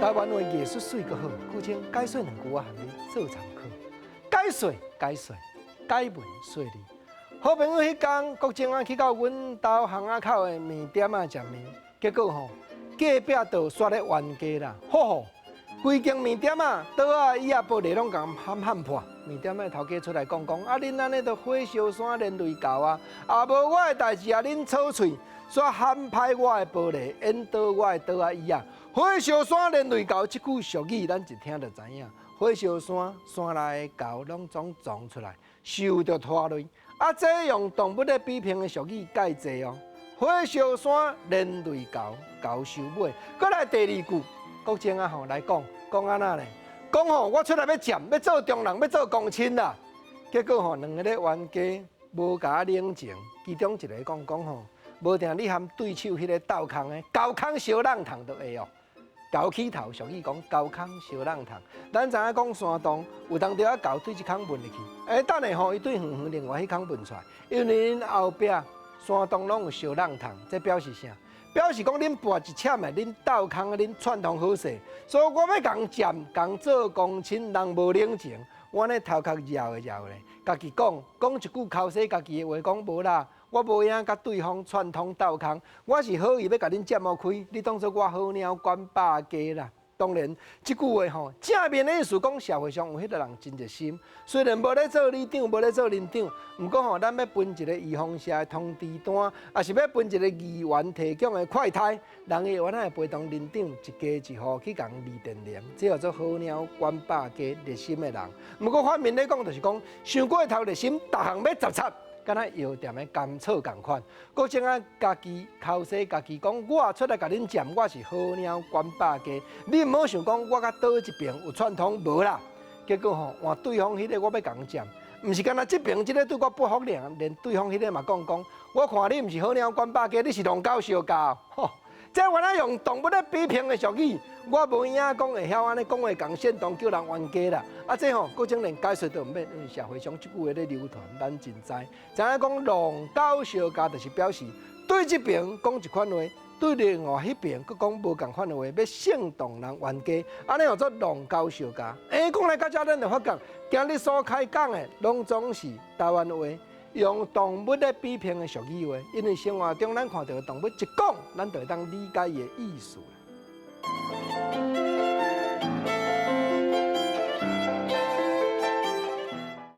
台灣話藝術媠閣好，古清解說兩句，我含你做參考。解說解說，解文說理。好朋友彼工國政啊去到阮兜巷仔口的麵店仔食麵，結果吼隔壁桌煞咧冤家啦，吼吼，規間麵店仔桌仔椅仔玻璃攏共撼撼破。麵店仔頭家出來講講，啊恁按呢都火燒山連雷狗啊，啊無我的代誌啊，恁吵喙，煞撼歹我的玻璃，緣倒我的桌仔椅仔。火燒山連雷狗，這句俗語咱一聽就知影。火燒山，山內的猴攏總撞出來，受著拖累。啊，這用動物咧比評的俗語蓋濟哦。火燒山連雷猴，猴收尾。閣來第二句，國政啊吼來講，講按怎咧？講吼，我出來欲占，欲做中人，欲做公親啦。結果吼，兩个咧冤家無共我冷靜，其中一个講講吼，無定你含對手彼个鬥空的，猴空相挵蟲就會哦。猴起頭，俗語講猴空相挵蟲。咱知影講山洞有當時仔猴對這空聞入去，欸，等下吼，伊對遠遠另外彼空聞出來，因為𪜶後壁山洞攏有相挵蟲，這表示啥？表示講恁跋一攕的，恁鬥空的，恁串通好勢。所以我欲共占，共做公親，人無冷靜，我呢頭殼繞的繞咧，家己講講一句剾洗家己的話，講無啦。我無影共對方串通鬥空，我是好意欲共恁占予開，你當做我好貓管百家啦。當然，這句話吼，正面的意思講社會上有彼个人真熱心，雖然無咧做里長，無咧做鄰長，毋過吼，咱欲分一個預防射的通知單，抑是欲分一個議員提供的快遞，人會原來會陪同鄰長一家一戶去共二電聯，這叫做好貓管百家熱心的人。毋過反面咧講，就是講傷過頭熱心，逐項欲插插。敢若藥店的甘草仝款，閣種啊家己剾洗家己講，我出來共恁占，我是好貓管百家，你毋好想講我佮佗一爿有串通無啦。結果吼換對方彼个我欲共占，毋是干焦這爿這个對我不服爾，連對方彼个嘛講講，我看你毋是好貓管百家，你是狼狗相咬。吼，這原來用動物咧比評的俗語，我無影講會曉按呢講話共煽動叫人冤家啦。啊，這吼閣種連解說都毋免，因為社會上這句話咧流傳，咱真知。知影講狼狗相咬，就是表示對這爿講一款話，對另外彼爿閣講無仝款的話，欲煽動人冤家，按呢叫做狼狗相咬。欸，講來到這，咱就發覺今日所開講的，攏總是台灣話。用動物咧比評的俗語話，因為生活中咱看著的動物一講，咱就會當理解伊的意思。